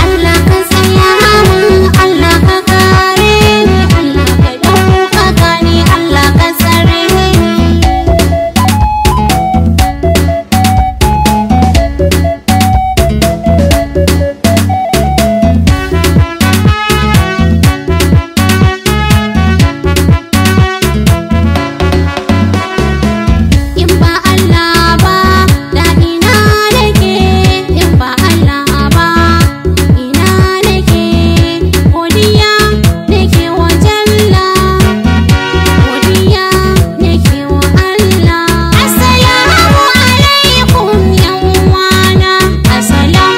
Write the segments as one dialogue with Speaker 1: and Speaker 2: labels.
Speaker 1: Allah ka tsaya mun, Allah ka kare ni, Allah ka ɗaukaka ni, Allah ka tsare ni. In ba Allah ba, da ina nake? In ba Allah ba, ina nake? Godiya nake wa Jalla, godiya nake wa Allah. Assalamu alaikum yan uwana, assalam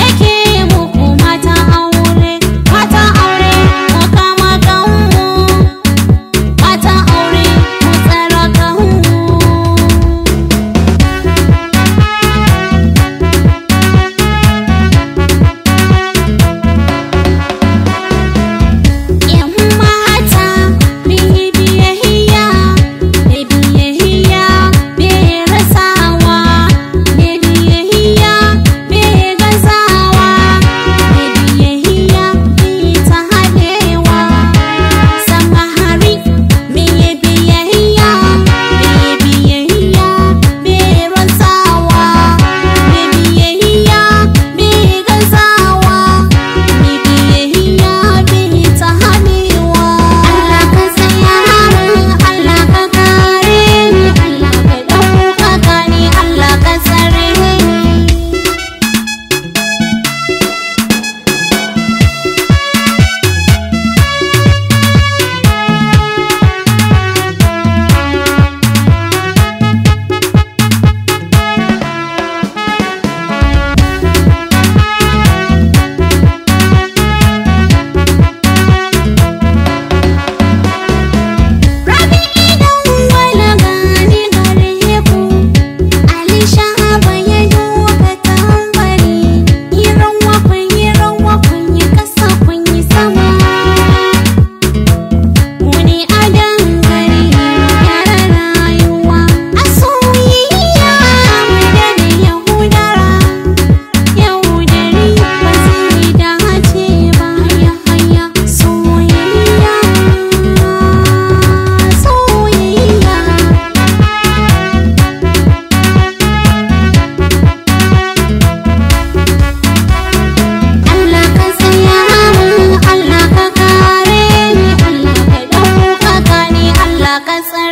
Speaker 1: nake muku mata aure, mata aure mu kama kanmu, mata aure mu tsara kanmu. Yan mata mun yi biyayya, mai biyayya bai rasawa, mai biyayya bai gazawa, mai biyayya bai ta haɗewa. Samari mun yi biyayya, mai biyayya bai rasawa, mai biyayya bai gazawa, mai biyayya bai ta haɗewa. Allah ka tsaya mun, Allah ka kare ni, Allah ka ɗaukaka ni, Allah ka tsare ni. Rabi idan wala gani gare ku, Ali Shahaba ya doka tambari. Yi rawa kun yi rawa kun yi ƙasa kun yi sama. Muni a dangare gyara rayuwa. A soyayya mu dane Yahudara, Yahudari ba zai dace ba. Haya haya soyayya, soyayya. Allah ka tsaya mun, Allah ka kare ni, Allah ka ɗaukaka ni, Allah ka tsare